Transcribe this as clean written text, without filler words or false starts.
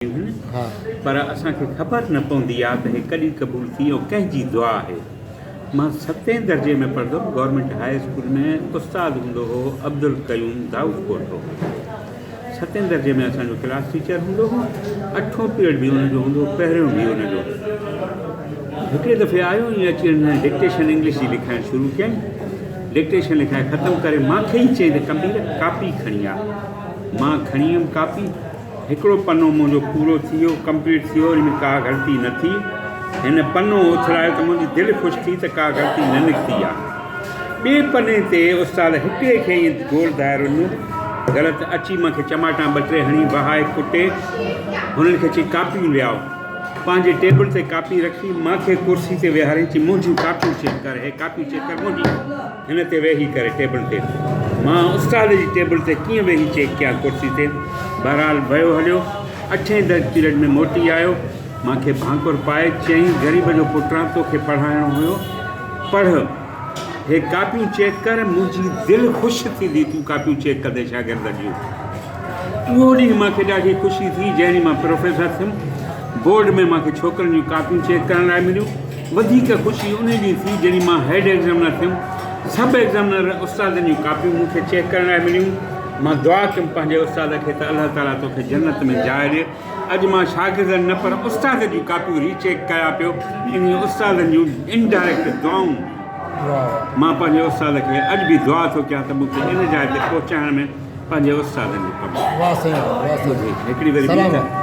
آهن پر اسان کي خبر نه پوندي آ ته هي ڪڏهن قبول ٿي ۽ ڪنهن جي دعا آهي. مان ستين درجي ۾ پڙهندو هوم گورنمينٽ هاء اسڪول ۾ استاد هوندو هو عبدالقيوم دائود پوٽو ستين درجي ۾ اسان جو ڪلاس ٽيچر هوندو هو اٺون پيريڊ به ان جو هوندو هو پهريون به ان جو هڪڙي دفعي آيو ائين اچي هن ڊڪٽيشن انگلش جي لکائڻ شروع ڪيائين ڊڪٽيشن لکائي ختم ڪري مان کي ئي چيائين ته ڪمبير ڪاپي کڻي آ مان کڻي ويم ڪاپي هڪڙو پنو منهنجو پورو ٿي ويو، ڪمپليٽ ٿي ويو، ان ۾ ڪا غلطي نه ٿي. هن پنو اٿلايو ته منهنجي دل خوش ٿي ته ڪا غلطي نه نڪتي آ. ٻئي پني تي استاد هڪڙي کي ائين گول دائرو ڏنو، غلط اچي مان کي چماٽان ٻه ٽي هڻي وهائي ڪٽي هنن کي چئي ڪاپيون ليائو. پنهنجي ٽيبل تي ڪاپي رکي مان کي ڪرسي تي ويهاري چئي منهنجيون ڪاپيون چيڪ ڪر، هي ڪاپيون چيڪ ڪر منهنجي. هن تي ويهي ڪري ٽيبل تي. مان استاد جي ٽيبل تي ڪيئن ويهي چيڪ ڪيان ڪرسي تي. بهرحال ويو هليو. اٺين درج پيريڊ ۾ موٽي آيو. مان کي ڀانڪر پائي چيائين غريب جو پٽ آن توکي پڙهائڻو هيو. پڙهه. هي ڪاپيون چيڪ ڪر منهنجي دل خوش ٿيندي تون ڪاپيون چيڪ ڪندين شاگردن جون. اهو ڏينهن مان کي ڏاڍي خوشي ٿي جنهن ڏينهن مان پروفيسر ٿيم. بورڊ ۾ مان کي ڇوڪرن جون ڪاپيون چيڪ ڪرڻ لاء مليون. وڌيڪ خوشي انهي ڏينهن ٿي جڏهن مان هيڊ ايگزامنر ٿيم. سڀ ايگزامنر استادن جون ڪاپيون مون کي چيڪ ڪرڻ لاء مليون. مان دعا ڪيم پنهنجي استاد کي ته الله تعاليٰ توکي جنت ۾ جاء ڏي. اڄ مان شاگردن نه پر استاد جون ڪاپيون ري چيڪ ڪيا پيو. انهي استادن جون انڊائريڪٽ دعائون مان پنهنجي استاد کي اڄ به دعا ٿو ڪيان ته مون کي ان جاء تي پهچائڻ ۾ پنهنجي استادن جو ڪم آهي. واهه سائين واهه هڪڙي وري ٻي ته.